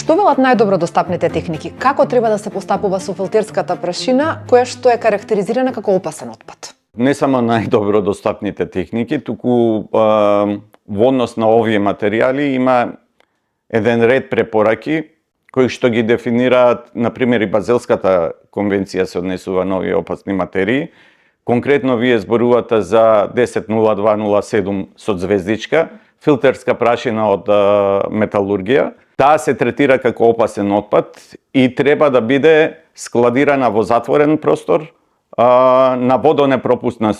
Што велат најдобро достапните техники? Како треба да се постапува со филтерската прашина, која што е карактеризирана како опасен отпад? Не само најдобро достапните техники, туку во однос на овие материјали има еден ред препораки кои што ги дефинираат, например, и Базелската конвенција се однесува на овие опасни материи. Конкретно вие зборувате за 100207 со звездичка, филтерска прашина од металургија. Таа се третира како опасен отпад и треба да биде складирана во затворен простор на водонепропусна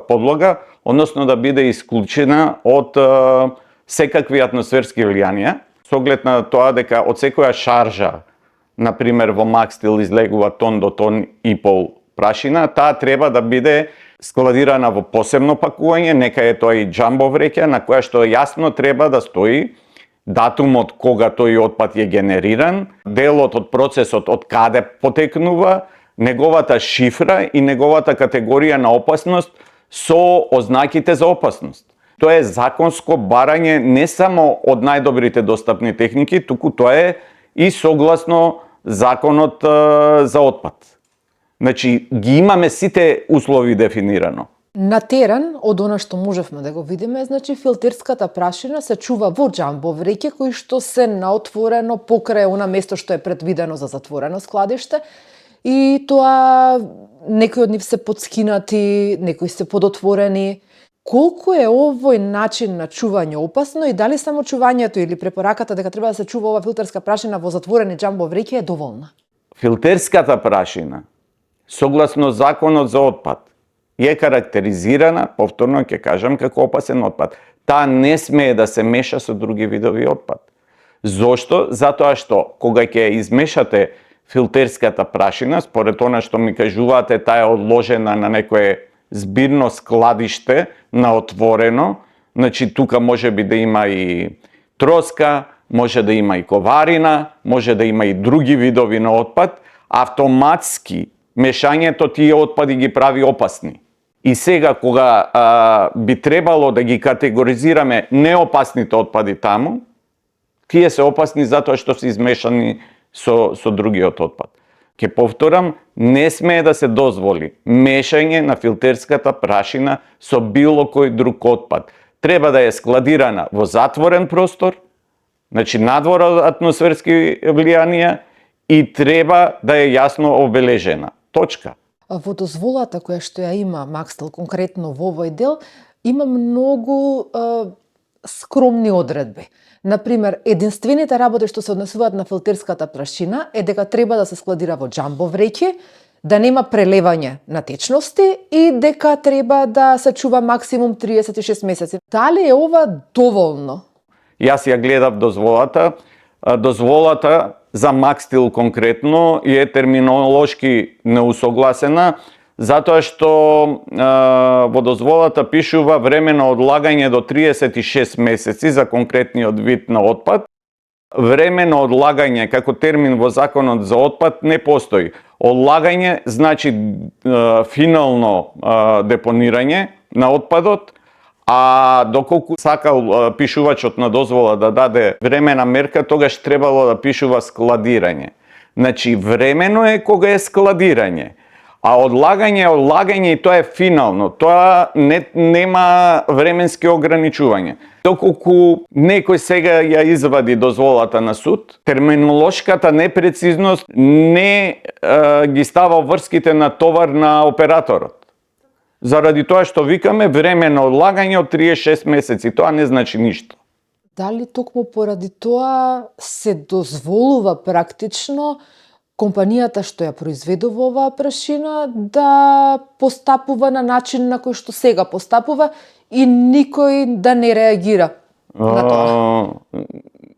подлога, односно да биде исклучена од секакви атмосферски влијанија, со оглед на тоа дека од секоја шаржа, например во Макстил излегува тон до тон и пол прашина, таа треба да биде складирана во посебно пакување, нека е тоа и џамбо вреќа, на која што јасно треба да стои датумот кога тој отпад е генериран, делот од процесот од каде потекнува, неговата шифра и неговата категорија на опасност со ознаките за опасност. Тоа е законско барање не само од најдобрите достапни техники, туку тоа е и согласно законот за отпад. Значи, ги имаме сите услови дефинирано. На терен, од она што можевме да го видиме, значи филтерската прашина се чува во џамбо вреќа кои што се наотворено покрај она место што е предвидено за затворено складиште и тоа некои од нив се подскинати, некои се подотворени. Колку е овој начин на чување опасно и дали само чувањето или препораката дека треба да се чува ова филтерска прашина во затворени џамбо вреќа е доволна? Филтерската прашина, согласно законот за отпад, е карактеризирана, повторно ќе кажам, како опасен отпад. Таа не смее да се меша со други видови отпад. Зошто? Затоа што кога ќе измешате филтерската прашина, според она што ми кажувате, таа е одложена на некое збирно складиште на отворено, значи тука може би да има и троска, може да има и коварина, може да има и други видови на отпад, автоматски мешањето тие отпади ги прави опасни. И сега кога би требало да ги категоризираме неопасните отпади таму, тие се опасни затоа што се измешани со другиот отпад. Ке повторам, не смее да се дозволи мешање на филтерската прашина со било кој друг отпад. Треба да е складирана во затворен простор, значи надвор од атмосферски влијанија и треба да е јасно обележена. Точка. Во дозволата која што ја има Макстил конкретно во овој дел, има многу скромни одредби. Например, единствените работи што се однесуваат на филтерската прашина е дека треба да се складира во џамбо вреќи, да нема прелевање на течности и дека треба да се чува максимум 36 месеци. Дали е ова доволно? Јас ја гледав дозволата. Дозволата за Макстил конкретно е терминолошки неусогласена, затоа што во дозволата пишува време на одлагање до 36 месеци за конкретниот вид на отпад. Време на одлагање како термин во законот за отпад не постои. Одлагање значи финално депонирање на отпадот, а доколку сакал пишувачот на дозвола да даде времена мерка, тогаш требало да пишува складирање. Значи времено е кога е складирање. А одлагање и тоа е финално. Тоа нема временски ограничување. Доколку некој сега ја извади дозволата на суд, терминолошката непрецизност не ги става врските на товар на операторот. Заради тоа што викаме време на одлагање од 36 месеци, тоа не значи ништо. Дали токму поради тоа се дозволува практично компанијата што ја произведува оваа прашина да постапува на начин на кој што сега постапува и никој да не реагира на тоа?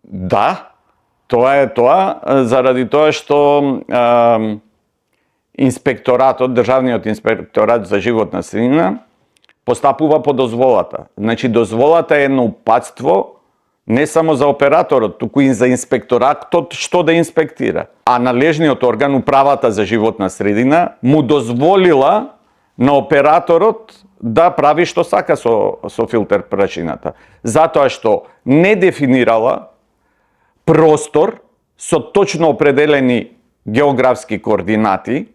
Да, тоа е тоа, заради тоа што инспекторатот, Државниот инспекторат за животна средина, постапува по дозволата. Значи, дозволата е едно упатство не само за операторот, туку и за инспекторатот што да инспектира. А належниот орган, управата за животна средина, му дозволила на операторот да прави што сака со филтер прашината. Затоа што не дефинирала простор со точно определени географски координати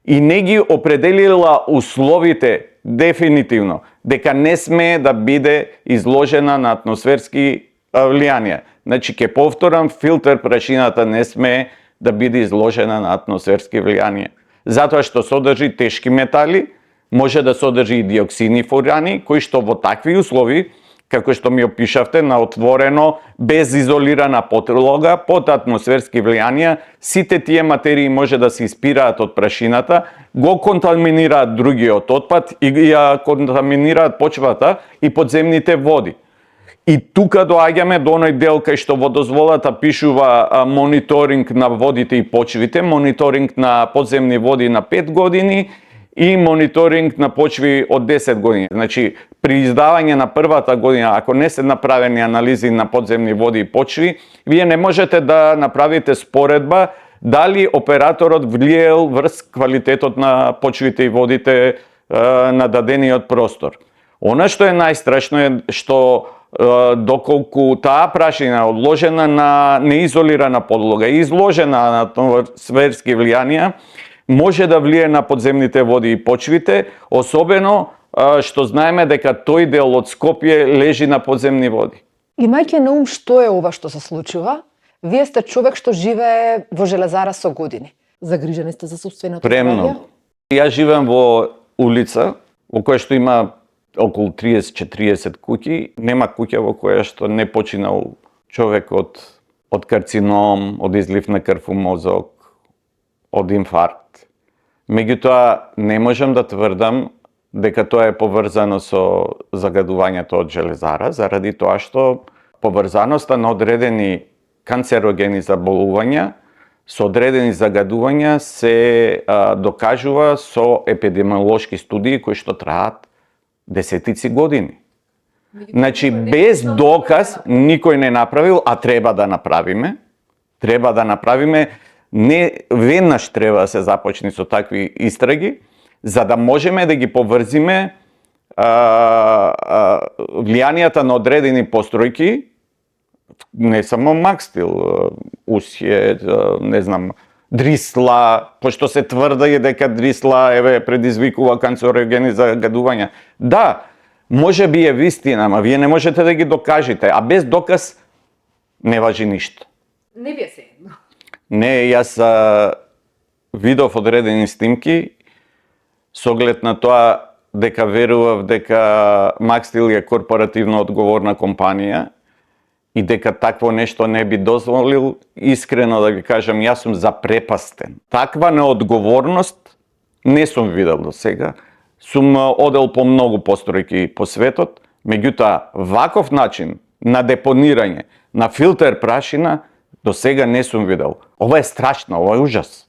и не ги определила условите дефинитивно дека не смее да биде изложена на атмосферски влијанија. Значи, ке повторам, филтер прашината не смее да биде изложена на атмосферски влијанија. Затоа што содржи тешки метали, може да содржи и диоксини фурани, кои што во такви услови, како што ми опишавте, на отворено, без изолирана подлога, под атмосферски влијанија, сите тие материи може да се испираат од прашината, го контаминираат другиот отпад и ја контаминираат почвата и подземните води. И тука доаѓаме до оној дел кај што во дозволата пишува мониторинг на водите и почвите, мониторинг на подземни води на 5 години и мониторинг на почви од 10 години. Значи, при издавање на првата година, ако не се направени анализи на подземни води и почви, вие не можете да направите споредба дали операторот влиел врз квалитетот на почвите и водите на дадениот простор. Она што е најстрашно е што доколку таа прашина одложена на неизолирана подлога и изложена на атмосферски влијанија, може да влие на подземните води и почвите, особено што знаеме дека тој дел од Скопје лежи на подземни води. Имајќи на ум што е ова што се случува, вие сте човек што живее во Железара со години. Загрижени сте за сопственото здравје? Премногу. Јас живеам во улица во која што има околу 30-40 куќи. Нема куќа во која што не починал човек од карцином, од излив на крв у мозок, од инфаркт. Меѓутоа, не можам да тврдам дека тоа е поврзано со загадувањето од железара, заради тоа што поврзаноста на одредени канцерогени заболувања со одредени загадувања се докажува со епидемиолошки студии кои што траат десетици години. Значи, без доказ никој не направил, а треба да направиме. Треба да направиме, не веднаш треба да се започне со такви истраги, за да можеме да ги поврзиме влијанијата на одредени постројки, не само Макстил, Усје, не знам, Дрисла, пошто се тврди дека Дрисла предизвикува канцерогени загадувања. Да, може би е вистина, ама вие не можете да ги докажете, а без доказ не важи ништо. Не ви е седно. Не, јас видов одредени снимки со оглед на тоа дека верував дека Макстил е корпоративно одговорна компанија и дека такво нешто не би дозволил, искрено да ги кажам, јас сум запрепастен. Таква неодговорност не сум видел до сега. Сум одел по многу постројки по светот, меѓутоа ваков начин на депонирање на филтер прашина до сега не сум видел. Ова е страшно, ова е ужас.